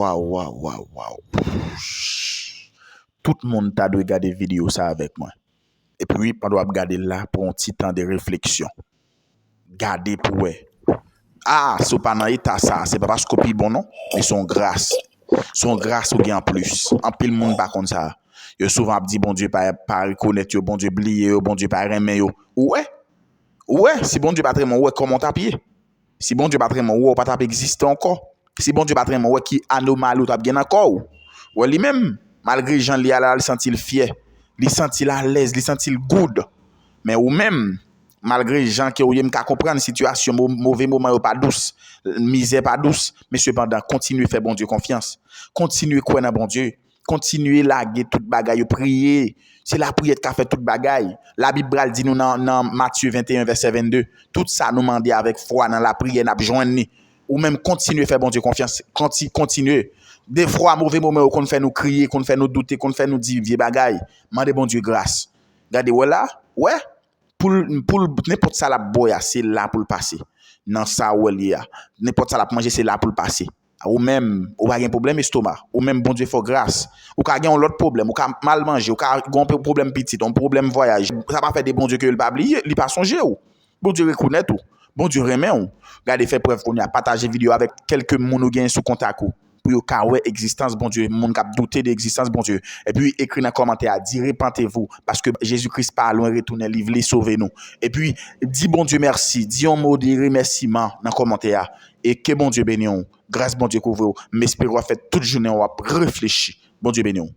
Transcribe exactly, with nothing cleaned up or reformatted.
Waw, waw, waw, waw. Tout moun ta dwe gade videyo sa avèk mwen. Epi, pandan w ap gade l la, pran yon ti tan de refleksyon. Gade pou wè. Ah, si w pa nan eta sa, se pa paske w pi bon, non. Men se yon gras. Se yon gras ou gen anplis. Anpil moun pa konn sa. Yo souvan ap di Bondye pa, pa rekonèt yo, Bondye bliye yo, Bondye pa renmen yo. Ou wè? Ou wè? Si Bondye pa t renmen w, ou wè kòman w t ap ye? Si Bondye pa t renmen w, ou wè w pa t ap egziste ankò. Si Bondye pa t renmen w, ou wè ki anomali w t ap gen nan kò w. Ou wè li menm, malgre jan l ye a la, li santi l fyè. Li santi l alèz, li santi l good. Men ou menm, malgre jan ke w ye, m ka konprann sitiyasyon mo-, move moman yo pa dous, mizè pa dous, men sepandan, kontinye fè Bondye konfyans. Kontinye kwè nan Bondye. Kontinye lage tout bagay yo, priye. Se lapriyè k ka fè tout bagay. Labib pral di nou nan, nan Matye venteyen, vèsè vennde, tout sa nou mande avèk fwa nan lapriyè, n ap jwenn li. Ou menm, kontinye fè Bondye konfyans. Konti-, kontinye. Defwa, move moman yo konn fè nou kriye, konn fè nou doute, konn fè nou di vye bagay. Mande Bondye gras. Gade, wè la, wè, pou l, pou l, nenpòt sa l ap ba w a, se la pou l pase. Nan sa ou wè l ye a. Nenpòt sa l ap manje, se la pou l pase. Ou menm, ou pa gen pwoblèm estoma. Ou menm, Bondye fè w gras. Ou ka gen yon lòt pwoblèm. Ou ka mal manje. Ou ka gen yon pwoblèm pitit, yon pwoblèm vwayaj. Sa pa fè de Bondye ke l pa bliye, li pa sonje w. Bondye rekonèt ou. Bondye renmen w. Gade, fè prèv kounye a. Pataje videyo avèk kèlke moun ou gen sou kontak ou, pou yo ka wè egzistans Bondye, moun k ap doute de egzistans Bondye. Epi, ekri nan kòmantè a, di, repentez-vous, paske Jezi Kris pa lwen retounen, li vle sove nou. Epi, di Bondye mèsi, di yon mo de remèsiman nan kòmantè a. E ke Bondye beni w. Gras Bondye kouvri w. M espere w ap fè tout jounen w ap reflechi. Bondye beni w.